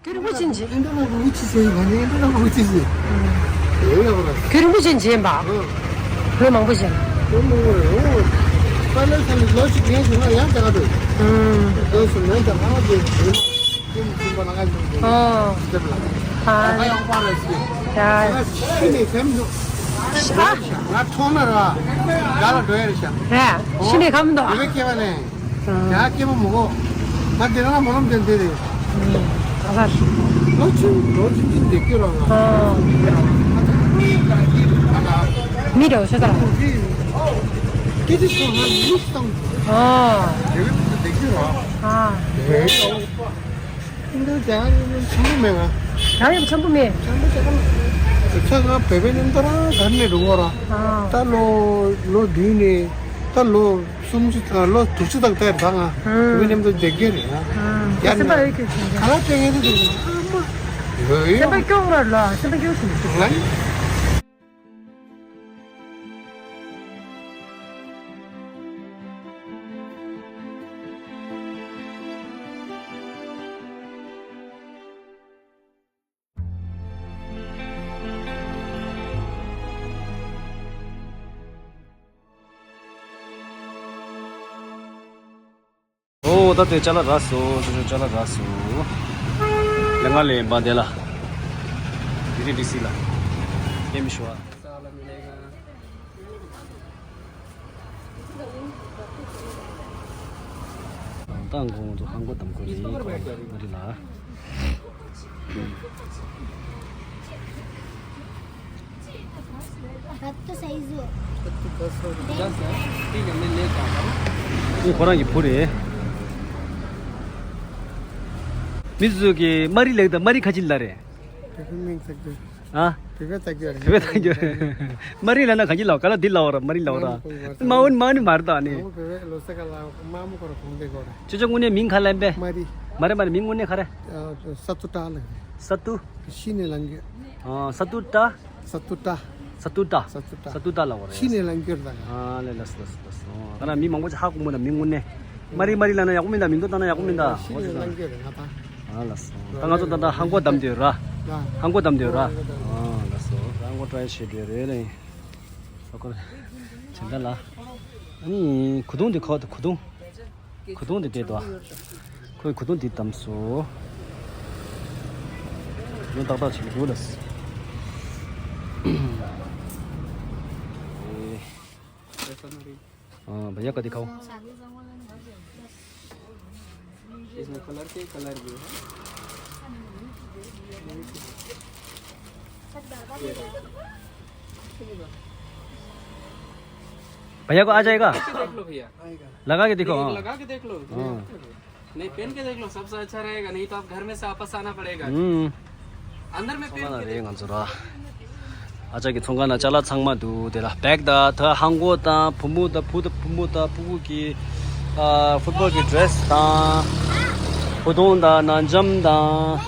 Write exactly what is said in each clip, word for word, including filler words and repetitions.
ཁྱོད་རིན་པོ་ཆེ་མཇལ། ཨིན་དྲ་ལ་བུ་ཅི་ཟེར་ང་ནི་ཨིན་དྲ་ལ་བུ་ཅི་ཟེར། ཨེ་ཡ་བ་ར། ཁྱོད་རིན་པོ་ཆེ་མཇལ་པ། ཨ། ལོ་མང་པོ་ཞིག་ལོ་མང་པོ་རེད། ཨོ། པ་ལ་ས་ལ་ལོ་ཅིག་ངས་ང་ཡང་དགའ་འདུག་ཨུམ། ལོ་སུ་མེད་ད་ང་དེ་དེ་མ་དེ་མ་ཅུང་པ་ལ་ང་ཅུང་ཨོ། དེ་ལ། ཨ། ཨ་ཡང་པ་ར་ཞིག་ཡ། ང་ཤི་ནས་སེམས་འདུག་ཨ། ང་མཐོང་ན་ར། དགའ་ལ་འགྲོ་ཡ་རེད་ཤག་རེད། ཤི་ནས་ཁམ་འདུག་དེ་བས་སྐྱེ་བ་ནས། ཡ་སྐྱེ་བ་མི་གོ་ང་དེ་རང་མོ་ལམ་དེ་འདི་རེད། ཨ་ལོ་ཆུང་ལོ་ཆུང་ཆུང་དེ་སྐྱོ་རང་ང་། མི་རེ་བ་ཤ་ཚ། སྐྱེ་དུས་སོང་ང་མི་སྟོང་། ཨ། དེ་བས་དེ་སྐྱོ་རང་། ཨ། དེ་བས་ཨིན་དྲ་རྒྱ་གར་ཡོད་ཆེན་པོ་མེད་ང་། རྒྱ་ཡོད་ཆེན་པོ་མེད། ཆེན་པོ་ཆེན་པོ། ཁྱོད་ང་བོད་པའི་མཉམ་དུ་རང་གར་ནས་འགྲོ་གོ་ར། ཨ། ད་ལོ་ལོ་བདུན་ནས་ད་ལོ་སུམ་ཅུ་དང་ལོ་དྲུག་ཅུ་དང་ད་ད་ང་བོད་པའི་མཉམ་དུ་བསྡད་ཀྱི་རེད་ང་། ཨ། ཡར་སེམས་པ་ནས་ཡོད་ཀྱི་ཆེན་ག་ལ་སྤྲད་ངེས་དེ་དུ་ཨ་མ་ཡོད་ཡོད། སེམས་པ་སྐྱོ་བོ་ར་ལ་སེམས་པ་སྐྱོ་བོ་ཞིག་མི་འདུག་ང་ནི། ཨོ་ད་དེ་ཅ་ལག་རག་སོང་། ཅ་ཅ་ཅ་ལག་རག་སོང་། ལས་ང་ལས་འབའ་དེ་ལ། དེ་རིང་ཌི་སི་ལ། ཨེམ་ཤོ་ཨ། ད་ང་ཚོ་ཧང་གོ་དམ་གོ་རེད། མ་རེད་ལ། कत्तो साइज हो? कत्तो दस हो, पचास है। ठीक है, मैं लेता हूँ। ཁོ་ཁོ་རང་གི་བུ་རེད། མི་ཚོས་ཀྱི་མ་རི་ལེགས་དང་མ་རི་ཁ་ཆིན་ལ་རེད། བོད་པའི་མིང་ཚེག་རྒྱུ། ཨ། བོད་པའི་ཚེག་རྒྱུ་རེད། བོད་པའི་ཚེག་རྒྱུ་རེད། མ་རི་ལ་ན་ག་ཅི་ལ་ག་ལ་འདི་ལ་བ་ར་མ་རི་ལ་བ་ར། མ་འོན་མ་ནི་མར་ད་ནི། ཨོ་བོད་པའི་ལོ་སེ་ག་ལ་མ་མོ་ཁོ་ར་གོང་དེ་གོ་ར། ཅོ་ཅོ་དངོས་གནས་མིང་ག་ལ་ཡིན་པས། མ་རི། མ་རེད་མ་རེད། མིང་དངོས་གནས་ག་རེ། ས་ཏུ་ཏྲ་ལ་རེད། ས་ཏུ། ཤི་ནས་ལང་གི། ཨ། ས་ཏུ་ཏྲ། ས་ཏུ་ཏྲ། ས་ཏུ་ཏྲ། ས་ཏུ་ཏྲ། ས་ཏུ་ཏྲ་ལ་བ་རེད། ཤི་ནས་ལང་གི་ར་ད་ག་ཨ་ལེ་ལ་སི་ལ་སི་ལ་སི། ཨ་ད་ན་མི་མང་པོ་ཅིག་ཧ་གོ་མོ་ད་མིང་དངོས་གནས། མ་རི་མ་རི་ལ་ན་ཡག་པོ་མིན་ད། མིང་ཐོ་ད་ན་ཡག་པོ་མིན་ད། ཤི་ནས་ལང་གི་ར་ང་ད། ཨ་ལ་སོ། ད་ང་ཚོ་ད་ལྟ་ཧང་གོ་བདམས་བསྡད་ཡོད་ར། ཧང་གོ་བདམས་བསྡད་ཡོད་ར། ཨ་ལ་སོ། ཧང་གོ་ཊ་རའི་བྱེད་བསྡད་ཡོད་རེད་ལེ། ཨ་ཁོ་ཇི་འདྲ་ལ། ཨ་ནི་གོས་ཐུང་དེ་ཁོ་ད་གོས་ཐུང་། གོས་ཐུང་དེ་སྤྲད་དོ། ཁོས་གོས་ཐུང་དེ་བདམས་སོ། ཡང་ཏག་ཏག་བྱེད་ཀྱི་འདུག་ལ། ཨ་བ་ཡ་ག་དེ་ཁའོ། इसमें कलर के कलर भी है। भैया को आ जाएगा? देख लो भैया। लगा के दिखाओ। देख, हाँ। लगा के देख लो। हाँ। नहीं, पहन के देख लो, सबसे अच्छा रहेगा, नहीं तो आप घर में से वापस आना पड़ेगा। हम्म। अंदर में पहन के देखो। ཚོང་ཁང་ནང་རེད་ང་ཚོ་ར། ཨ་ཅག་གི་ཚོང་ཁང་ན་ཅ་ལག་ཚང་མ་འདུག་དེ་ལ་བེག་དང་ད་ཧང་གོ་དང་བུ་མོ་དང་བུ་དང་བུ་མོ་དང་ཕྲུ་གུ་གི་ཨ་ཕུཊ་བོལ་གི་ཌི་རེ་སི་དང་། བུ་ཐུང་དང་ནང་འཇམ་དང་།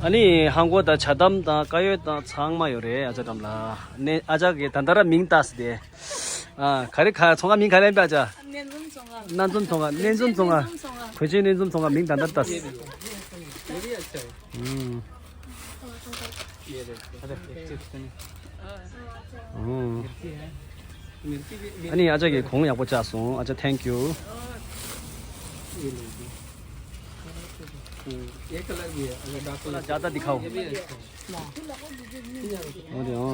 ཨ་ནི་ཧང་གོ་དང་ཇ་དམ་དང་དཀར་ཡོལ་དང་ཚང་མ་ཡོད་རེད། ཨ་ཅག་འགྲམ་ལ། ནས་ཨ་ཅག་གི་ད་ལྟ་ར་མིང་བཏགས་སི་དེ། ཨ། ག་རེ་ག་ཚོང་ཁང་མིང་ག་རེ་ཡིན་པ་ཅག་སྣ་འཛོམས་ཚོང་ཁང་། སྣ་འཛོམས་ཚོང་ཁང་། སྣ་འཛོམས་ཚོང་ཁང་། གོས་ཆེན་སྣ་འཛོམས་ཚོང་ཁང་། གོས་ཆེན་སྣ་འཛོམས་ཚོང་ཁང་མིང་ད་ལྟ་བཏགས། ये भी अच्छा है। हम्म। ये देखो। अरे, एक चीज सुनिए। हम्म। मिर्ची है। मिर्ची भी, मिर्ची ཨ་ནི་ཨ་ཅག་གིས་གོང་ཡག་པོ་བཅག་སོང་། ཨ་ཅག་thank you། ये लो जी। हम्म, ये कलर भी है, अगर डार्क कलर। ज्यादा दिखाओ। ये भी अच्छा है। ཨོ་དེ་ཨང་།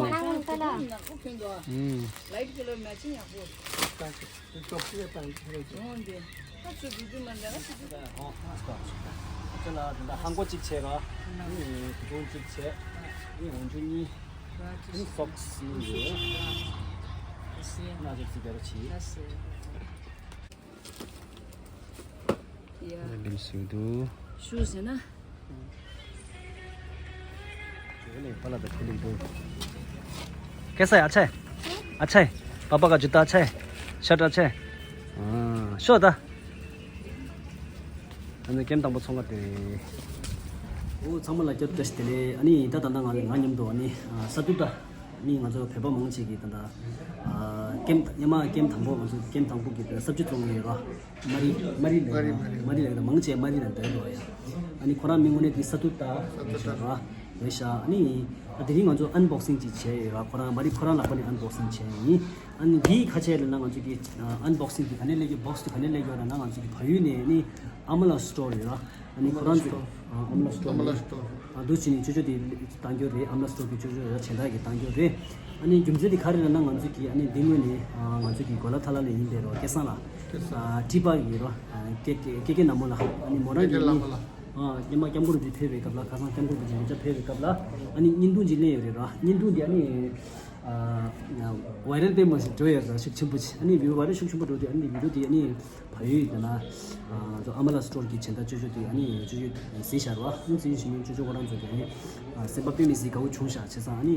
हम्म। लाइट कलर मैचिंग है वो। ཁྱོད་ལ་ད་ཧང་གོ་གཅིག་བྱས་ར། ཨ་ནི་གོས་ཐུང་གཅིག་བྱས། ཨ་ནི་འོན་ཆུ་གཉིས། ཨ་ནི་སོག་སི་གཉིས་ཡོད། ང་ཚོ་ཚིག་བརྒྱ་ར་ཆི། ལིམ་སུ་དུ། ཤུ་ཟེར་ན། कैसा है? अच्छा है? अच्छा है? पापा का जूता अच्छा है? शर्ट अच्छा है? हाँ, शो था। ཨ་ནི་ཀེམ་དང་པོ་ཚོང་ཁང་དེ་རེད། ཨོ་ཚང་མ་ལ་སྐྱབས་བཀྲ་ཤིས་བདེ་ལེགས། ཨ་ནི་ད་ད་ལྟ་ང་ང་མཉམ་དུ་ཨ་ནི་ས་ཏུ་ཏྲ། ཨ་ནི་ང་ཚོ་བོད་པ་མང་ཆེ་གིས་ད་ལྟ་ཨ་ ཀེམ་སྔོན་མ་ཀེམ་དང་པོ་ང་ཚོ་ཀེམ་དང་པོ་གི་ས་བཅུད་བཙོང་གི་ཡོད་ར། མ་རི་མ་རི་ལ་མ་རི་མ་རི་ལ་མ་རི་ལ་མང་ཆེ་མ་རི་ལ་འདྲ་འདྲ་ཡ། ཨ་ནི་ཁོ་རང་མིང་དངོས་གནས་དེ་ས་ཏུ་ཏ་རེད་ཤག་ར། རེད་ཤག་ཨ་ནི་ཨ་དེ་རིང་ང་ཚོ་ཨན་བོག་སིང་ཅིག་བྱས་ཡོད་ར། ཁོ་རང་མ་རི་ཁོ་རང་ལག་པ་ནས་ཨན་བོག་སིང་བྱས་ཡིན། ཨ་ནི་འདིའི་ཁ་ཆེ་ལ་ན་ང་ཚོ་གི་ཨན་བོག་སིང་དེ་ག་ནས་སླེབས་ཀྱི་བོག་སི་དེ་ག་ནས་སླེབས་ཀྱི་ཡོད་ལ་ན་ང་ཚོ་གི་བལ་ཡུལ་ནས་ཨ་ནི་ཨ་མ་ལ་སི་ཊོར་ཡོད་ར། ཨ་ནི་ཁོ་རང་ཚོ་ཨ་མ་ལ་སི་ཊོར་ཨ་མ་ལ་སི་ཊོར། ཨ་འདུག་བྱས་ནས་ཅོ་ཅོ་དེ་བཏང་རྒྱུ་རེད། ཨ་མ་ལ་སི་ཊོར་གི་ཅོ་ཅོ་ཡ་བྱེ་འདག་གི་བཏང་རྒྱུ་རེད། ཨ་ནི་རྒྱུ་མཚན་དེ་ག་རེ་ལབ་ན་ང་ཚོ་གི་ཨ་ནི་འདི་སྔོན་ནས་ཨ་ང་ཚོ་གི་གོ་ལ་ཐ་ལ་ལ་ཡིན་པའི་རོ་སྐལ་བཟང་ལགས། ཨ་ཀྲི་པ་གི་རོ། ཨ་ཀེ་ཀེ་ཀེ་ཀེ་ན་མོ་ལགས། ཨ་ནི་མོ་རང་གི་ཨ་ནི་ཨ་སྔོན་མ་སྐྱབས་མགོན་རིན་པོ་ཆེ་ཕེབས་པའི་སྐབས་ལ་ཁ་སང་སྐྱབས་མགོན་རིན་པོ་ཆེ་མི་ཚོ་ཕེབས་པའི་སྐབས་ལ་ཨ་ནི་བརྙན་ཐུང་ཅིག་ལེན་ཡོད་རེད་རོ། བརྙན་ཐུང་དེ་ཨ་ནི་ཨ་ཝའི་རལ་དཔེ་མ་ཞིག་འགྲོ་ཡོད་རེད། ཤུགས་ཆེན་པོ་ཅིག་ཨ་ནི་བི་ཝའི་རལ་ཤུགས་ཆེན་པོ་འགྲོ་དུས་ཨ་ནི་བི་ཌིའོ་དེ་ཨ་ནི་བལ་ཡུལ་དེ་ན་ཨ་ཨ་མ་ལ་སི་ཊོར་གི་བྱེ་འདག་ཅོ་ཅོ་དེ་ཨ་ནི་ཅོ་ཅོ་གཟིགས་བཞག་རོ། ཨ་ནི་གཟིགས་བཞིན་ཅོ་ཅོ་ཁོ་རང་ཚོ་གི་ཨ་ནི་སེམས་པ་དཔེ་མི་སྲིད་དགའ་བོ་བྱུང་ཤག་བྱས་ཙང་ཨ་ནི་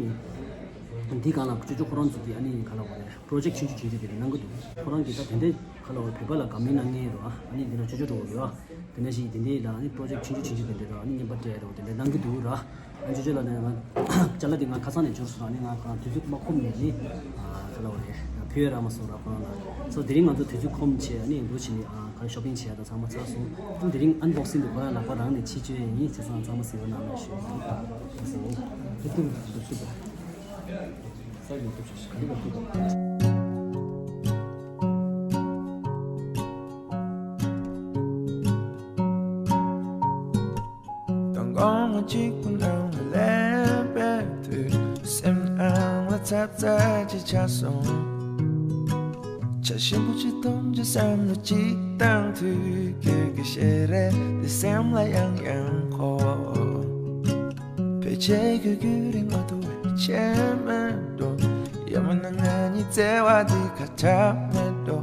འདི་གང་ལ་ཅོ་ཅོ་ཁོ་རང་ཚོ་གི་ཨ་ནི་ག་ལ་བ་རེད། པོ་རོ་ཇེག་ཆུང་ཆུང་ཆུང་ཆུང་དེ་འདྲ་གནང་གི་འདུག་ཁོ་རང་གིས་ད་དེ་འདྲའི་ག་ལ་བ་བོད་པ་ལ་དགའ་མོས་གནང་མཁན་རེད་བ། ཨ་ནི་འདི་ལ་ཅོ་ཅོ་འགྲོ་གི་ཡོད། དེ་འདྲ་ཞིག་དེ་འདྲའི་ལ་ཨ་ནི་པོ་རོ་ཇེག་ཆུང་ཆུང་ཆུང་ཆུང་དེ་འདྲ་ཨ་ནི་བརྙན་པར་སྤྲད་རོགས་དེ་འདྲ་གནང་གི་འདུག་ར། ཨ་ནི་ཅོ་ཅོ་ལ་ནི་ང་ཅ་ལག་དེ་ང་ཁ་སང་ནས་འབྱོར་སོང་། ཨ་ནི་ང་ཁོ་རང་དུས་ཚོད་མ་ཁོམ་ནས་ནི་ཨ་ག་ལ་བ་རེད། ཕུལ་ཡ་རག་མ་སོང་ར་ཁོ་རང་ལ། སོ་དེ་རིང་ང་ཚོ་དུས་ཚོད་ཁོམ་བྱས་ཨ་ནི་འདུག་བྱས་ནི་ཨ་ག་རེ་ཤོ་པིང་བྱས་ཡ་དང་ཚང་མ་ཚར་སོང་། ཨ་ནི་དེ་རིང་ཨན་བོག་སིང་དེ་ཁོ་རང་ལག་པ་རང་ནས་བྱེད་བཅུག་ཡ་ཡིན། བྱས་ཙང་ཚང་མ་གཟིགས་རོགས་གནང་ཞུ་ཡ་ཡིན། ཨ་སོ་ཨོ་ཧེ་ཏུ་རུ་ཏུ་ཏུ་ཤུ་ཏུ། དང་དགོང་མོ་གཅིག་པུ་ནང་ལ་ལེན་པའི་དུས། སེམས་ནང་ལ་ཚབ་ཚབ་ཅིག་ཆགས་སོང་། ཆ་ཞིམ་པོ་ཅིག་འཐུང་རྒྱུ་བསམ་བློ་ཅིག་བཏང་དུས། ཁྱོད་ཀྱི་ཞལ་རས་དེ་སེམས་ལ་ཡང་ཡང་འཁོར། ཕལ་ཆེར་ཁྱོད་ཀྱི་རིག་མ་ཐུབ་པའི་ཆེད་མེད་འགྲོ། ཡང་མིན་ན་ང་གཉིས་བརྩེ་བ་འདི་ཁ་ཁྲལ་མེད་འགྲོ།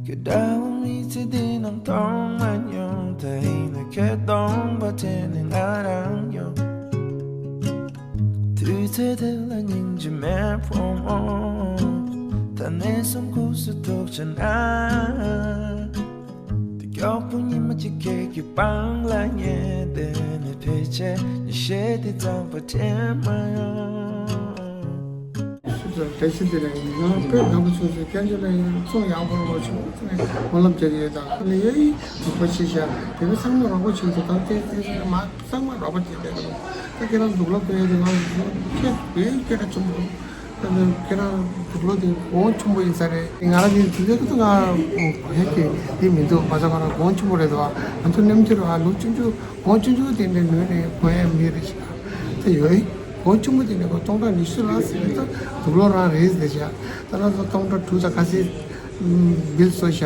ཁྱོད་འདྲ་བོ་མི་ཚེ་འདི་ནང་མཐོང་མ་མྱོང་། ད་ཡིན་ན་ཁྱོད་སྟོང་པ་དེ་ནི་ང་རང་ཡོང་། དུས་ཚོད་དེ་ལ་སྙིང་རྗེ་མེད་ཕོ་མོ། ད་ནས་བཟུང་སྐུ་གཟུགས་ཐུག་ཆ་ན། དེ་མགྱོགས་པོ་ཉི་མ་གཅིག་ཁྱེད་ཀྱི་པང་ལ་ཉལ་བསྡད་ནས། ཕལ་ཆེར་ཉི་ཤེལ་དེ་ཙམ་པ་དྲན་མ་ཡོང་། དེ་བཞིན་དེ་ལས་ང་དཔེ་དགའ་པོ་བྱུང་སོང་། སྐྱབས་མགོན་ལགས་ཡང་ཚོང་ཡག་པོ་རོགས་བྱུང་། ཚོང་ནས་སྨོན་ལམ་རྒྱག་གི་ཡོད། ད་ཁ་ནས་ཡ་ཡི་རོགས་པ་བྱེད་བཞག་དེ་ནས་ཚང་མ་རོགས་པ་བྱེད་འདུག་ད་དེ་དེ་ཚོ་མ་ཚང་མ་རོགས་པ་བྱེད་བསྡད་འདུག་ད་ཁྱེད་རང་དུག་ལོག་སྟོན་ཡ་དེ་ང་ཁྱེད་བོད་སྐད་གྲགས་ཆེན་པོ་འདུག་ཁྱེད་རང་དུག་ལོག་དེ་གོང་ཆེན་པོ་ཡིན་ས་རེད། ང་རང་དེ་དུས་ཚོད་ཀྱི་ང་བོད་ཀྱི་དེ་མི་འདུག་མ་ཚང་ང་རང་གོང་ཆེན་པོ་རེད་འདུག་ང་ཚོ་རྣམ་འགྱུར་བ་ལོ་ཆུང་ཆུང་གོང་ཆུང་ཆུང་དེ་འདྲ་ནོས་ནས་གོ་ཡ་མི་རེད་ཤག་ད་ཡོད་གོང་ཆུང་པོ་དེ་འདྲ་གོ་སྟོང་ཕྲག་ཉི་ཤུ་ལ་ཟེར་ནས་ད་དུག་ལོག་རང་རེད་ཟེར་ཤག་ད་ང་ཚོ་སྟོང་ཕྲག་དྲུག་དང་ཁ་ཤས་བིལ་བཟོ་ཤག་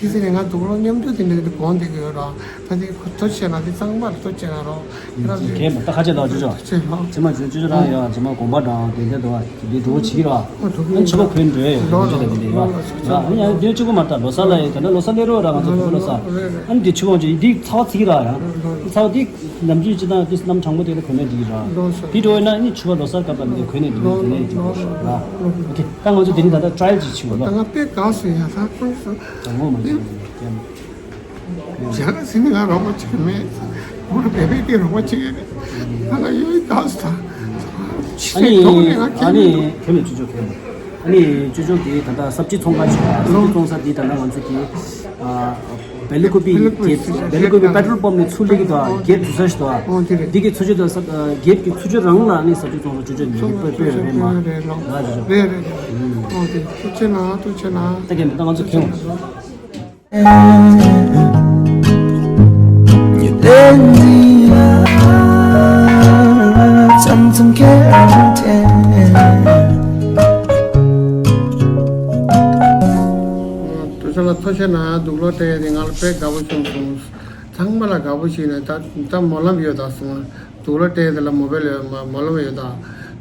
ཐིག་སེ་ནས་ང་དུག་ལོག་མཉམ་འཇོག་དེ་འདྲ་དེ་གོང་དེ་གི་ཡོད་རོགས། ད་དེ་ཁོ་ཐོ་ཆེ་ན་དེ་གཙང་མར་ཐོ་ཆེ་ན་རོགས། ཁྱེད་རང་ཚོས་གས་མ་ད་ཁ་ཆེ་དང་ཅོ་ཅོ་ཆེ་རོགས། ཅི་མ་ཅོ་ཅོ་རང་ཡོད་ཅི་མ་དགོངས་པ་དང་དེ་འདྲ་འདུག་བ་དེ་འགྲོ་བྱེད་ཀྱི་རོགས། ཨ་ཕྱི་པོ་གོན་འགྲོ་ཡོད་ལོ་ཅི་ལ་དེ་འདྲ་ཡོད་རོགས། ཨ་ཡང་དེ་གཅིག་པོ་མ་ད་ལོ་གསར་ལ་ཡོད་ད་ལོ་གསར་ལས་རོགས་ར་ང་ཚོ་བོད་ལོ་གསར་ཨ་ནི་དེ་ཕྱི་པོ་ཅིག་དེ་ཚ་བ་ཚིག་ར་ཡང་ཚ་བ་དེ་ནམ་རྒྱུན་ཅི་དང་དེ་གནམ་གྲང་མོ་དེ་ལ་གོན་ནས་འགྲིག་གི་ར། དེ་འགྲོ་ཡོད་ན་ཨ་ནི་ཕྱི་པོ་ལོ་གསར་སྐབས་ལ་མི་དེ་གོན་ནས་འགྲིག་གི་དེ་ནས་འགྲིག་གི་ར། ཨོ་ཁེ་ད་ང་ཚོ་དེ་རིང་ད་ལྟ་ཊ་རའེལ་ཅིག་བྱེད་དགོས་ལ། ད་ང་དཔེ་དགའ་སོང་ཡ་ད་ཁོང་སོང་། དང་པོ་མ་བྱེད་ཀྱང་། ཇ་ཟིན་ནི་ང་རོགས་པ་བྱེད་ཀྱི་མེད། ཁོང་རང་བེ་བེ་དེ་རོགས་པ་བྱེད་ཀྱི་རེད། ད་ང་ཡོད་ཡོད་དགའ་སོང་ད། ཨ་ནི་ཨ་ནི་ཁྱོད་མེད་ཅོ་ཅོ་ཁྱོད་མེད། ཨ་ནི་ཅོ་ཅོ་གིས་ད་ལྟ་སབ་ཇི་ཚོང་ཁང་ཞིག་ཨ་སབ་ཇི་ཚོང་ས་འདི་ད་ལྟ་ང་ཚོ་གི་ཨ་བེ་ལི་ཀུ་པི་བེ་ལི་ཀུ་པི་བེ་ལི་ཀུ་པི་པེ་ཊོལ་པམ་ནས་ཚུར་སླེབས་ཀྱི་འདུག་ཨ་གེབ་ཚུར་ས་ཞིག་འདུག་ཨ། འོ་དེ་རེད། འདི་གི་ཚུར་ཕྱོགས་དང་ས་ཨ་གེབ་ཀྱི་ཚུར་ཕྱོགས་རང་ལ་ཨ་ནི་སབ་ཇི་ཚོང་ས་ཅོ་ཅོ་ནས་རེད་པ་པོ་རེད་མ་རེད་ལོ་ར་ཅོ་ཅོ། རེད་རེད། འོ་དེ་ཐུགས་རྗེ་གནང་ཐུགས་རྗེ་གནང་། ད་གེབ་ད་ང་ཚོ་ཁྱོད། དུ་ཆ་ལ་ཐུགས་རྗེ་གནང་། དུག་ལོག་སྤྲད་ཡ་དེ་ང་ལ་དཔེ་དགའ་པོ་བྱུང་སོང་། ཚང་མ་ལ་དགའ་པོ་བྱས་ནས་ད་ད་སྨོན་ལམ་ཡོད་ད་སོང་། དུག་ལོག་སྤྲད་ཡ་དེ་ལ་མོ་བེལ་ཡོད་མ་སྨོན་ལམ་ཡོད་ད།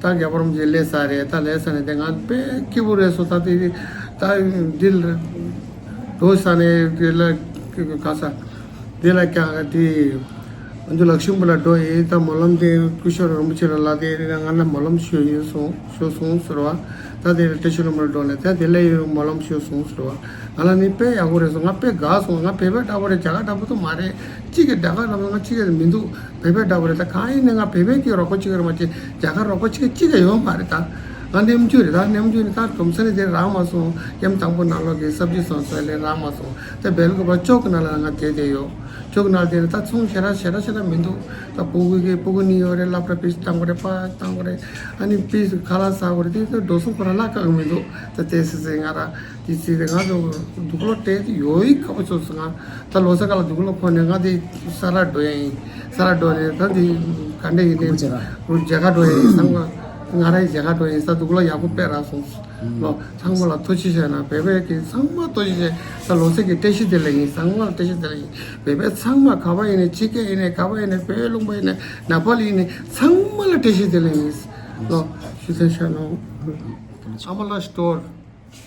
ད་རྒྱ་པོ་རམ་ཅིག་སླེབས་ས་རེད། ད་སླེབས་ས་ནས་དེ་ང་དཔེ་སྐྱིད་པོ་རེད་སོང་། ད་དེ་ད་འདི་ལ་འགྲོ་ས་ནས་དེ་ལ་ག་ས་དེ་ལ་ཀྱང་དེ་ང་ཚོ་ལག་ཤུམ་བུ་ལ་འགྲོ་ཡིན། ད་སྨོན་ལམ་དེ་སྐུ་ཞབས་རིན་པོ་ཆེ་ལ་ལ་དེ་ང་ལ་སྨོན་ལམ་ཞུ་ཡིན་སོང་ཞུ་སོང་ཟེར་བ། ད་དེ་ལ་བཀྲ་ཤིས་ལྷུན་པོ་ལ་འགྲོ་ནས་ད་དེ་ལ་ཡོད་སྨོན་ལམ་ཞུ་སོང་ཟེར་བ། ང་ལ་ནི་དཔེ་ཡག་པོ་རེད་སོང་། ང་དཔེ་དགའ་སོང་། ང་བོད་པའི་འདྲ་པོ་རེད། རྒྱ་གར་འདྲ་པོ་དུ་མ་རེད། གཅིག་གི་རྒྱ་གར་ལ་ང་གཅིག་གི་མི་འདུག་བོད་པའི་འདྲ་པོ་རེད། ད་གང་ཡིན་ནའི་ང་བོད་པའི་གི་རོགས་པ་གཅིག་རེད་མ་གཅིག་རྒྱ་གར་རོགས་པ་གཅིག་གཅིག་གི་ཡོད་མ་རེད། ད་ ད་ནམ་རྒྱུན་རེད། ད་ནམ་རྒྱུན་ནི་ད་གྲོང་གསེབ་ནས་དེ་རག་མ་སོང་། ཀེམ་དང་པོ་ནང་ལོགས་ཀྱི་སབ་ཇི་སོང་སོང་ལས་རག་མ་སོང་། དེ་བལ་གོ་པ་ཅོག་གི་ནང་ལ་ང་དེ་དེ་ཡོད། ཅོག་གི་ནང་དེ་ནི་ད་ཚོང་ཞེ་དྲག་ཞེ་དྲག་ཞེ་དྲག་མི་འདུག་ད་ཕྲུ་གུ་གི་ཕྲུ་གུ་ནི་ཡོད་རེད། སློབ་གྲྭ་ཕིས་བཏང་དགོས་རེད། པ་བཏང་དགོས་རེད། ཨ་ནི་ཕིས་ཁ་ལག་ཟ་དགོས་རེད། དེ་ཚོ་འགྲོ་སོང་ཁོ་རང་ལ་བཀག་མི་འདུག་ད་དེ་སི་སི་ང་ར་དེ་སི་རེད། ང་ཚོ་དུག་ལོག་སྤྲད་དེ་ཡོད་ཡིག་ཁ་པོ་ཚོ་སོང་། ང་ད་ལོ་གསར་ག་ལ་དུག་ལོག་ཁོ་ནས་ང་དེ་ས་ར་འགྲོ་ཡིན། ས་ར་འགྲོ་ནས་ད་དེ་ག་འདྲ་ཡིན་ནས་རུ་མཇལ་ཁ་འགྲོ་ཡིན། སང་ང་ར་ཡི་མཇལ་ཁ་འགྲོ་ཡིན། ས་དུག་ལོག་ཡག་པོ་དཔེ་རག་སོང་། ལོ་ཚང་མ་ལ་ཐུགས་རྗེ་ཆེ་གནང་། བོད་པའི་གི་ཚང་མ་ཐུགས་རྗེ་ཆེ། ད་ལོ་གསར་གི་བཀྲ་ཤིས་བདེ་ལེགས་ཡིན། ཚང་མ་ལ་བཀྲ་ཤིས་བདེ་ལེགས་ཡིན། བོད་པའི་ཚང་མ་ག་པ་ཡིན་ནས་ཕྱི་རྒྱལ་ཡིན་ནས་ག་པ་ཡིན་ནས་བོད་ལུང་པ་ཡིན་ནས་ནེ་པཱལ་ཡིན་ནས་ཚང་མ་ལ་བཀྲ་ཤིས་བདེ་ལེགས་ཡིན། ལོ་ཞུ་ཚན་ཤ་ནོ། ཨ་མ་ལགས་སི་ཊོར།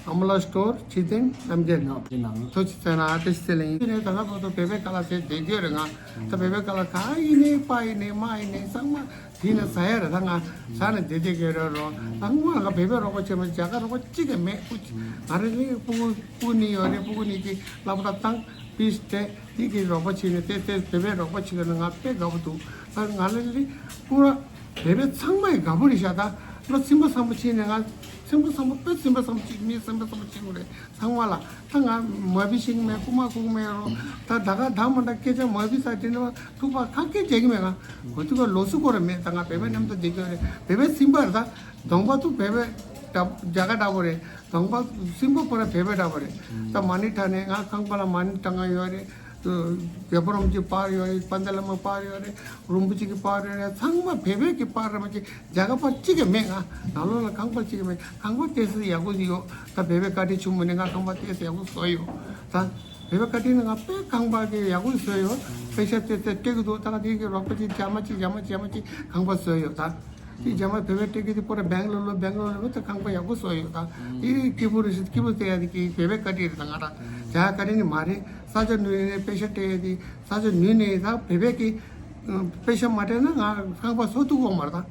ཨ་མ་ལགས་སི་ཊོར་ཕྱི་རྟེན་རྣམ་རྒྱལ། ནག་པོའི་ནང་། ཐུགས་རྗེ་ཆེ་གནང་། བཀྲ་ཤིས་བདེ་ལེགས་ཡིན། དེ་ནས་ད་ལྟ་བར་དུ་བོད་པའི་ཁ་ལག་ཟས་བསྡད་རྒྱུ་རེད་ང་། ད་བོད་པའི་ཁ་ལག་ག་ཡིན་ནས་པ་ཡིན་ནས་མ་ཡིན་ནས་ཚང་མ། དེ་ནས་ཟ་ཡ་རེད། ད་ང་ཟ་ནས་བསྡད་བསྡད་ཀྱི་རེད་རོ། ད་སྔོན་ལ་ང་བོད་པའི་རོགས་པ་བྱས་མ་རྒྱ་གར་རོགས་པ་གཅིག་ཀྱང་མེད། ཨུ་ཙི། ང་རང་ནི་ཕྲུ་གུ་ཕྲུ་གུ་གཉིས་ཡོད་རེད། ཕྲུ་གུ་གཉིས་ཀྱི་སློབ་གྲྭ་བཏང་ཕིས་སྤྲད། དེ་གི་རོགས་པ་བྱས་ནས་དེ་དེ་བོད་པའི་རོགས་པ་བྱེད་ཀྱི་ན་ང་དཔེ་དགའ་པོ་འདུག་ད་ང་ལ་ལི་ཕྲུ་གུ་བོད་པའི་ཚང་མ་ཡི་དགའ་པོ་རེད་ཤག་ད་ལོ་སེམས་པ་བཟང་པོ་བྱས་ནས་ང་སེམས་པ་བཟང་པོ་དཔེ་སེམས་པ་བཟང་པོ་བྱེད། མི་སེམས་པ་བཟང་པོ་བྱེད་དགོས་རེད། ཚང་མ་ལ་ད་ང་མ་བི་ཤེས་ཀྱི་མེད། རྐུ་མ་རྐུ་གི་མེད་རོ། ད་ད་ག་ད་མ་ད་སྐད་ཆ་མ་བི་ས་དེ་འདྲ་ཐུག་པ་ཁ་སྐད་བྱེད་ཀྱི་མེད། ང་གོ་ཐུག་ག་ལོ་སུ་གོ་ར་མེད། ད་ང་བོད་པའི་མཉམ་དུ་བསྡད་ཀྱི་རེད། བོད་པའི་སེམས་པ་རེད། ད་གདོང་པ་ཐུག་བོད་པའི་རྒྱ་གར་འདྲ་པོ་རེད། གདོང་པ་སེམས་པ་པོ་ར་བོད་པའི་འདྲ་པོ་རེད། ད་མ་ཎི་བགྲང་ནས་ང་ཁང་པ་ལ་མ་ཎི་བགྲང་ག་ཡོད་རེད། རྒྱལ་པོ་རིན་པོ་ཆེ་པར་ཡོད་རེད། དཔལ་ལྡན་བླ་མ་པར་ཡོད་རེད། རིན་པོ་ཆེ་གི་པར་ཡོད་རེད། ཚང་མ་བོད་པའི་གི་པར་རེད། མ་གཅིག་རྒྱ་གར་པར་གཅིག་ཀྱང་མེད། ང་ནང་ལོགས་ལ་ཁང་པ་གཅིག་ཀྱང་མེད། ཁང་པ་ཏོག་ཙམ་ཡག་པོ་ཡོད། ད་བོད་པའི་བཀའ་དྲིན་ཆེན་པོ་ནས་ང་ཁང་པ་ཏོག་ཙམ་ཡག་པོ་བཟོས་ཡོད། ད་བོད་པའི་བཀའ་དྲིན་ནས་ང་དཔེ་ཁང་པ་གི་ཡག་པོ་བཟོས་ཡོད། པེ་ཤ་ཏོག་ཙམ་སྤྲད་ཀྱི་འདུག་ད་ང་དེ་གི་རོགས་པ་གཅིག་རྒྱ་མ་གཅིག་རྒྱ་མ་རྒྱ་མ་གཅིག་ཁང་པ་བཟོས་ཡོད། ད་དེ་རྒྱ་མ་བོད་པའི་སྤྲད་ཀྱི་དེ་པོ་ར་བེང་ལོར་ལ་བེང་ལོར་ལ་བོད་དུ་ཁང་པ་ཡག་པོ་བཟོས་ཡོད། ད་དེ་སྐྱིད་པོ་རེད་ཤག་སྐྱིད་པོ་བཟོ་ཡ་དེ་གི་བོད་པའི་བཀའ་དྲིན་རེད། ད་ང་ར་རྒྱ་གར་བཀའ་དྲིན་ནི་མ་རེད། ས་ཆ་ནུས་ནས་པེ་ཤ་སྤྲད་ཡ་དེ། ས་ཆ་ནུས་ནས་ད་བོད་པའི་གི་ཨ་པེ་ཤ་མ་སྤྲད་ན་ང་ཁང་པ་བཟོ་ཐུབ་ཀྱི་ཡོད་མ་རེད། ད་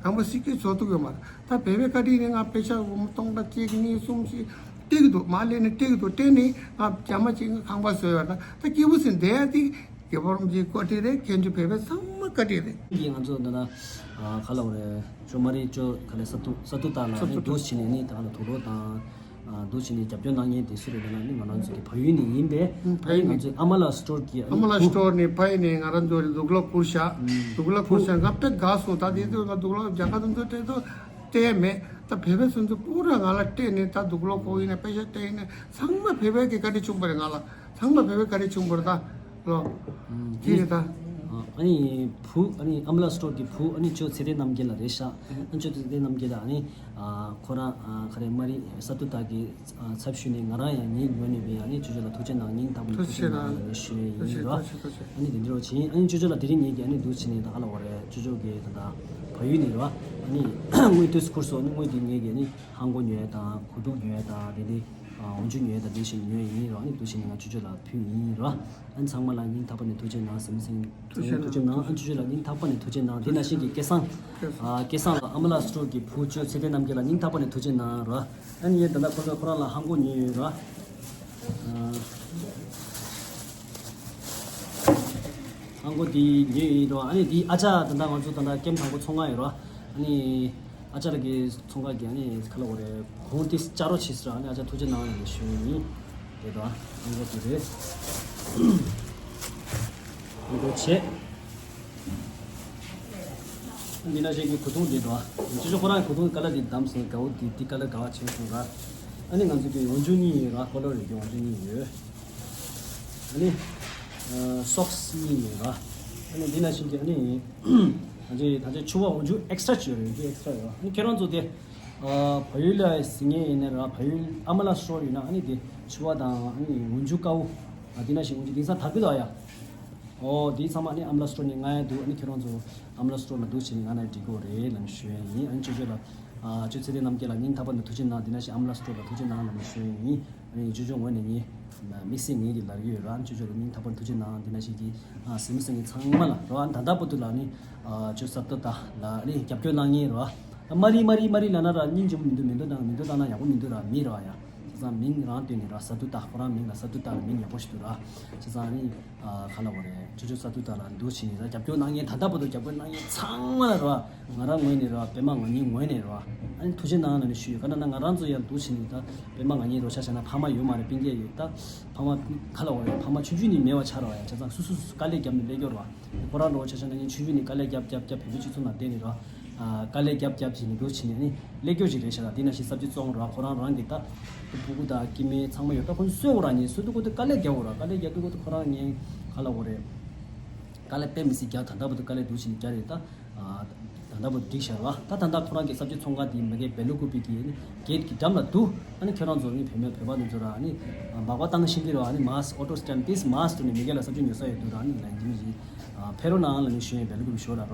ཁང་པ་སྲིད་ཀྱི་བཟོ་ཐུབ་ཀྱི་ཡོད་མ་རེད། ད་བོད་པའི་བཀའ་དྲིན་ནས་ང་པེ་ཤ་སྒོར་མོ་སྟོང་ཕྲག་གཅིག་གཉིས་གསུམ་བཞི་སྤྲད་ཀྱི་འདུག་མར་ལེན་ནས་སྤྲད་ཀྱི་འདུག་སྤྲད་ནས་ང་རྒྱ་མ་གཅིག་ང་ཁང་པ་བཟོས་ཡོད། ད་ད་སྐྱིད་པོ་ཟིན་བསྡད་ཡ་དེ་རྒྱལ་བ་རིན་པོ་ཆེའི་བཀའ་དྲིན་རེད། མཁན་ཆེན་བོད་པའི་ཚང་མ་བཀའ་དྲིན་རེད། ཀྱི་ང་ཚོ་འདི་ན་ཨ་ག་ལ་བ་རེད། ཅོ་མ་རི་ཅོ་ག་ལེ་ས་ཏུ་ས་ཏུ་ཏ་ལ་ནི་འདུག་བྱས་ནས་ནི་ད་ག་ལ་དུག་ལོག་དང་། འདུག་བྱས་ནས་རྒྱབ་སྐྱོར་གནང་མཁན་དེ་སུ་རེད་ལབ་ན་ནི་ང་རང་ཚོ་གི་བལ་ཡུལ་ནས་ཡིན་པས། ཨ་ནི་ང་ཚོའི་ཨ་མ་ལགས་སི་ཊོར་གྱི་ཨ་ཨ་མ་ལགས་སི་ཊོར་ནས་བལ་ཡུལ་ནས་ང་རང་ཚོ་ལ་དུག་ལོག་བསྐུར་ཤག་དུག་ལོག་བསྐུར་ཤག་ང་དཔེ་དགའ་སོང་། ད་དེ་དུས་ང་དུག་ལོག་རྒྱ་གར་དུ་འདུག་སྤྲད་དུ་སྤྲད་མེད། ད་བོད་པའི་སོ་སོ་པུ་ར་ང་ལ་སྤྲད་ནས་ད་དུག་ལོག་ཁོ་ཡིན་ན་པེ་ཤ་སྤྲད་ཡིན་ན་ཚང་མ་བོད་པའི་གི་བཀའ་དྲིན་ཆེན་པོ་རེད། ང་ལ་ཚང་མ་བོད་པའི་བཀའ་དྲིན་ཆེན་པོ་རེད། ད་ལོ་ཅི་རེད་ད། ཨ་ནི་བུ་ཨ་ནི་ཨ་མ་ལགས་སི་ཊོར་གྱི་བུ་ཨ་ནི་ཅོ་ཚེ་བརྟན་རྣམ་རྒྱལ་ལགས་རེད་ཤག་ཨ་ནི་ཅོ་ཚེ་བརྟན་རྣམ་རྒྱལ་ལགས་ཨ་ནི། ཨ་ཁོ་རང་ཨ་ག་རེ་མ་རི་ས་ཏུ་ཏ་གི་ཨ་ཚབ་ཞུས་ནས་ང་རང་ཡང་ངའི་ངོས་ནས་བས་ཨ་ནི་ཅོ་ཅོ་ལ་ཐུགས་རྗེ་གནང་། སྙིང་ཐག་པ་ནས་ཐུགས་རྗེ་གནང་ལབ་ནས་ཞུ་ཡས་ཡིན་རོ། ཨ་ནི་དེ་འདྲ་བྱིན། ཨ་ནི་ཅོ་ཅོ་ལ་དེ་རིང་ངེད་ཀྱིས་ཨ་ནི་འདུག་བྱས་ནས་ད་ག་ལ་བ་རེད། ཅོ་ཅོ་གི་ད་ད་བལ་ཡུལ་ནས་རོ། ཨ་ནི་དངུལ་དུས་ཁུར་སོ་ཨ་ནི་དངུལ་དེ་ངེད་ཀྱིས་ཨ་ནི་ཧང་གོ་ཉོས་དང་གོ་ཐུག་ཉོས་དང་དེ་འདྲའི་འོ་འཇུ་ཉོས་དང་དེ་བཞིན་ཉོས་ཡིན་རོ། ཨ་ནི་འདུག་བྱས་ནས་ང་ཅོ་ཅོ་ལ་ཕུལ་ཡིན་རོ། ཨ་ནི་ཚང་མ་ལ་སྙིང་ཐག་པ་ནས་ཐུགས་རྗེ་གནང་། སེམས་སེམས་ཐུགས་རྗེ་གནང་། ཨ་ནི་ཅོ་ཅོ་ལ་སྙིང་ཐག་པ་ནས་ཐུགས་རྗེ་གནང་། དེ་ནང་བཞིན་གྱི་སྐལ་བཟང་། ཨ་སྐལ་བཟང་ལ་ཨ་མ་ལགས་སི་ཊོར་གྱི་བུ་ཅོ་ཚེ་བརྟན་རྣམ་རྒྱལ་ལ་སྙིང་ཐག་པ་ནས་ཐུགས་རྗེ་གནང་རོ། ཨ་ནི་ངས་ད་ལྟ་ཁོ་ཚོ་ཁོ་རང་ལ་ཧང་གོ་ཉོས་ཡོད་རོ། ཨ་ཧང་གོ་དེ་ཉོས་ཡིན་རོ། ཨ་ནི་དེ་ཨ་ཅག་ད་ལྟ་ང་ཚོ་ད་ལྟ་ཀེམ་དང་པོ་ཚོང་ཁང་ཡོད་རོ། ཨ་ནི་ཨ་ཅག་ལགས་ཀྱི་ཚོང་ཁང་གི་ཨ་ནི་ག་ལ་བ་རེད། གོང་དེ་བཅའ་རོགས་བྱས་ཟེར། ཨ་ནི་ཨ་ཅག་ཐུགས་རྗེ་གནང་ལབ་ནས་ཞུ་ཡིན། རེད་དོ། ཨ་ཧང་གོ་དེ་རེད། ཨ་ནི་བྱས། འདི་ན་ཞིག་གི་གོས་ཐུང་འདི་འདྲ། ཅི་ཅི་ཁོ་རང་གི་གོས་ཐུང་ཀ་ལ་འདི་བདམས་སོང་། དགའ་བོ་འདི་འདི་ཀ་ལ་དགའ་བ་ཆེན་སོང་ར། ཨ་ནི་ང་ཚོ་གི་འོག་འཇུག་གཉིས་ཡོད་ར། ཁོ་ལོ་རེ་གི་འོག་འཇུག་གཉིས་ཡོད། ཨ་ནི་སོག་སི་གཉིས་ཡོད་ར། ཨ་ནི་འདི་ན་ཞིག་གི་ཨ་ནི་ང་ཚོ་ད་ཆ་ཕྱུ་པ་འོག་འཇུག་ཨེག་སི་ཊ་ཅིག་ཡོད་རེད། འོག་འཇུག་ཨེག་སི་ཊ་ཡོད་ར། ཨ་ནི་ཁྱེད་རང་ཚོ་དེ་བལ་ཡུལ་ལ་ཟིན་ངེས་ཡིན་ན་ར། བལ་ཡུལ་ཨ་མ་ལགས་སི་ཊོར་ཡོད་ན་ཨ་ནི་དེ་ཕྱུ་པ་དང་ཨ་ནི་འོག་འཇུག་དཀར་པོ། ཨ་འདི་ན་ཞིག་འོག་འཇུག་དེང་སང་དར་གི་འདུག་ཨ་ཡ། ཨོ་དེ་ཚང་མ་ནི་ཨ་མ་ལགས་སི་ཊོར་ནས་མངགས་ཡ་འདུག་ཨ་ནི་ཁྱེད་རང་ཚོ་ཨ་མ་ལགས་སི་ཊོར་ལ་འདུག་བྱས་ནས་མངགས་ན་འགྲིག་གི་རེད་ལབ་ནས་ཞུ་ཡ་ཡིན། ཨ་ནི་ཅོ་ཅོ་ལ་ཨ་ཅོ་ཚེ་བརྟན་རྣམ་རྒྱལ་ལ་སྙིང་ཐག་པ་ནས་ཐུགས་རྗེ་གནང་། དེ་ནང་བཞིན་ཨ་མ་ལགས་སི་ཊོར་ལ་ཐུགས་རྗེ་གནང་ལབ་ནས་ཞུ་ཡ་ཡིན། ཨ་ནི་ཅོ་ཅོ་ངོས་ནས་ངས་དམིགས་བསལ་ངེད་ཀྱིས་ལབ་ཀྱི་ཡོད་ར། ཨ་ནི་ཅོ་ཅོ་ལ་སྙིང་ཐག་པ་ནས་ཐུགས་རྗེ་གནང་། དེ་ནང་བཞིན་གྱི་ཨ་ཟིན་མི་ཟིན་གྱི་ཚང་མ་ལ་རོ། ཨ་ནི་ད་ལྟ་བར་དུ་ལ་ནི་ཨ་ཅོ་ས་ཏོ་ད་ལ་ནི་རྒྱབ་སྐྱོར་གནང་མཁན་རོ། ཨ་མ་རི་མ་རི་མ་རི་ལབ་ན་ར་སྙིང་རྗེ་པོ་མི་འདུག་མི་འདུག་ན་མི་འདུག་ད་ན་ཡག་པོ་མི་འདུག་ར། མི་རོ་ཡ། མིང་རང་བཏོན་ནས་ར། ས་ཏུ་ཏ། ཁོ་རང་མིང་ལ་ས་ཏུ་ཏ་ལ་མིང་ཡག་པོ་ཞིག་འདུག་ར། བྱས་ཙང་ཨ་ནི་ཨ་ག་ལབ་དགོས་རེད། ཅོ་ཅོ་ས་ཏུ་ཏ་ལ་འདུག་བྱས་ནས་ར། རྒྱབ་སྐྱོར་གནང་མཁན། ད་ལྟ་བར་དུ་རྒྱབ་སྐྱོར་གནང་མཁན་ཚང་མ་ལ་ར། ང་རང་ངོས་ནས་ར། པད་མ་ང་གཉིས་ངོས་ནས་ར། ཨ་ནི་ཐུགས་རྗེ་གནང་ལབ་ནས་ཞུ་ཡོད། ག་ན་ན་ང་རང་ཚོ་ཡང་འདུག་བྱས་ནས། ད་པད་མ་ང་གཉིས་རོགས་ཆ་བྱས་ན་ཕ་མ་ཡོད་མ་རེད། སྤུན་ཀྱག་ཡོད། ད་ཕ་མ་ག་ལབ་དགོས་རེད། ཕ་མ་ཆུང་ཆུང་ནས་མེད་པ་ཆགས་ར་བ་ཡ། བྱས་ཙང་སོ་སོ་སོ་སོ་དཀའ་ལས་བརྒྱབ་ནས་སླེབས་ཡོད་ར་བ། ཁོ་རང་རོགས་ཆ་བྱས་ན་ངས་ཆུང་ཆུང་ནས་དཀའ་ལས་རྒྱབ་རྒྱབ་རྒྱབ་བོད་མི་སྤྱི་ཚོགས་ནང་བསྡད་ནས་ར། ཨ་དཀའ་ལས་རྒྱབ་རྒྱབ་བྱས་ནས་འདུག་བྱས་ནས་ནི་སླེབས་རྒྱུ་ཞིག་རེད་ཤག་ར། དེ་ནང་བཞིན་གསར་བརྗེ་བཙོང་ར། ཁོ་རང་རང་གི་ད་སྤུ་གུ་དང་སྐྱེ་དམན་ཚང་མ་ཡོད། ད་ཁོ་ཚོ་གསོ་དགོས་ར། ངས་གསོ་དུས་ཁོ་ཚོ་དཀའ་ལས་རྒྱག་དགོས་ར། དཀའ་ལས་རྒྱག་དུས་ཁོ་ཚོ་ཁོ་རང་ངས་ག་ལབ་དགོས་རེད། དཀའ་ལས་དཔེ་མི་སྲིད་རྒྱག་ད་ལྟ་བར་དུ་དཀའ་ལས་འདུག་བྱས་ནས་རྒྱག་རེད། ད་ད་ལྟ་བར་དུ་འགྲིག་ཤག་ར། ད་ད་ལྟ་ཁོ་རང་གི་གསར་བརྗེ་ཚོང་ཁང་དེ་མ་གི་བེ་ལུ་ཀུ་པི་གི་གེ་ཊི་གི་འགྲམ་ལ་འདུག་ཨ་ནི་ཁྱེད་རང་ཚོ་ནི་བོད་མི་བོད་པ་འདི་ཚོ་ར། ཨ་ནི་སྦག་སྦག་བཏང་ཤེས་ཀྱི་རེད་བ། ཨ་ནི་མཱ་སི་ཀི། ཨོ་ཊོ་སི་ཊེམ་པི་སི། མཱ་སི་ཀི་འདུག་ནས་མ་གི་ལ་གསར་བརྗེ་ཉོ་ས་ཡོད་འདུག་ར། ཨ་ནི་ལན་ཇི་མི་ཇི། ཨ་ཕེ་རོ་ནང་ལ་ནི་ཞུ་ཡས་བེ་ལུ་ཀུ་པི་ཞོ་ར་ར།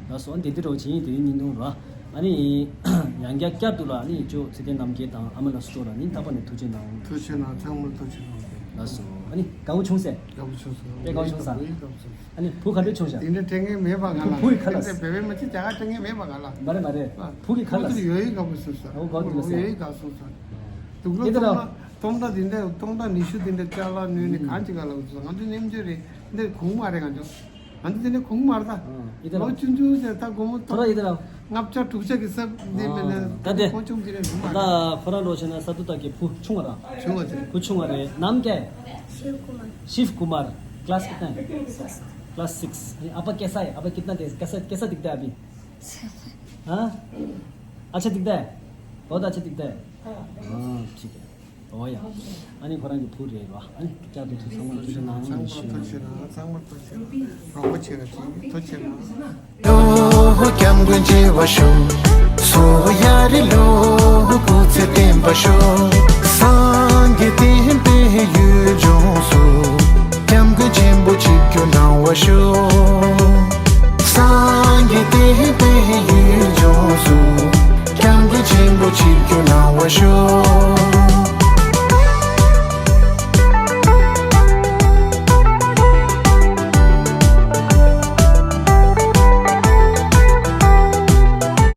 ལགས་སོ། ཨ་ནི་དེ་འདི་རོ་ཇི་ཡིན་དེ་རིང་ཉིན་དུང་ར། ཨ་ནི་ཡང་བསྐྱར་བསྐྱར་དུ་ལ་ཨ་ནི་ཅོ་ཚེ་བརྟན་རྣམ་རྒྱལ་དང་ཨ་མ་ལགས་སུ་ལ་ནི་རྟག་པར་ནི་ཐུགས་རྗེ་གནང་། ཐུགས་རྗེ་གནང་། ཚང་མར་ཐུགས་རྗེ་གནང་། ལགས་སོ། ཨ་ནི་དགའ་བོ་བྱུང་ཟེར། དགའ་བོ་བྱུང་སོང་། དཔེ་དགའ་བོ་བྱུང་ས། དགའ་བོ་བྱུང་སོང་། ཨ་ནི་བུ་ག་འདྲ་བྱུང་ཤག་དེ་འདྲ་དྲན་མཁན་མེད་པ་ག་ལ། བུ་ཡི་ཁ་ལ། དེ་འདྲ་བེ་བེ་མ་ཅི་རྒྱ་གར་དྲན་མཁན་མེད་པ་ག་ལ། མ་རེད་མ་རེད། ཨ། བུ་གི་ཁ་ལ། ཁོ་ཚོར་ཡོད་ཡོད་དགའ་བོ་བྱུང་སོང་། ཨོ་དགའ་བོ་འདུག་ཟེར། ཡོད་ཡོད་དགའ་བོ་བྱུང་སོང་། དུག་ལོ་ཡིན་ད་ར། སྟོང་ཕྲག་སྟོང་ཕྲག་དེ་འདྲ་སྟོང་ཕྲག་ཉི་ཤུ་དེ་འདྲ་ཅ་ལག་ཉོས་ནས་གང་ཅི་ག་ལ་འུ་ཚོ་ང་ཚོ་ཉམས་ཆོས་རེད། འདི་གོང་མ་རེད་ང་ཚོ། ང་ཚོ་དེ་འདྲ་གོང་མ་རེད་ད། ཨ་ཡིན་ད་ར། ལོ་ཆུང་ཆུང་ཟེར་ད་སྒོར་མོ་ཐོ་ར་ཡིན་ད་ར། ལྔ་བརྒྱ་དྲུག་བརྒྱ་གི་ས་འདི་མེད་ན། ཨ་ད་དེ་ཁོང་ཆུང་དེ་འདྲ་གོང་མ་རེད། ད་ཁོ་རང་རོགས་བྱས་ན་ས་ཏུ་ཏ་གི་བུ་ཆུང་བ་ར། ཆུང་བ་དེ། བུ་ཆུང་བ་རེད། नाम क्या है? शिव कुमार। शिव कुमार। क्लास कितना है? सिक्स। Class six. अरे, आपका कैसा है? आपका कितना दे, कैसा, कैसा दिखता है अभी? हाँ? अच्छा दिखता है? बहुत अच्छा दिखता है? हाँ, ठीक है। ཨོ་ཡ། ཨ་ནི་ཁོ་རང་གི་བུ་རེད་ར། ཨ་ནི་བསྐྱར་དུ་ཚང་མ་ཐུགས་རྗེ་གནང་། ཚང་མ་ཐུགས་རྗེ་གནང་། ཚང་མ་ཐུགས་རྗེ་གནང་། རོགས་པ་བྱེད་ར་ཅིག་ཐུགས་རྗེ་གནང་། ལོ་སྐྱབས་མགོན་བྱེ་བ་ཤོག་སོ་ཡ་རི་ལོ་སྐུ་ཚེ་བརྟན་པ་ཤོག་སངས་རྒྱས་བསྟན་པའི་ཡུལ་ལྗོངས་སུ།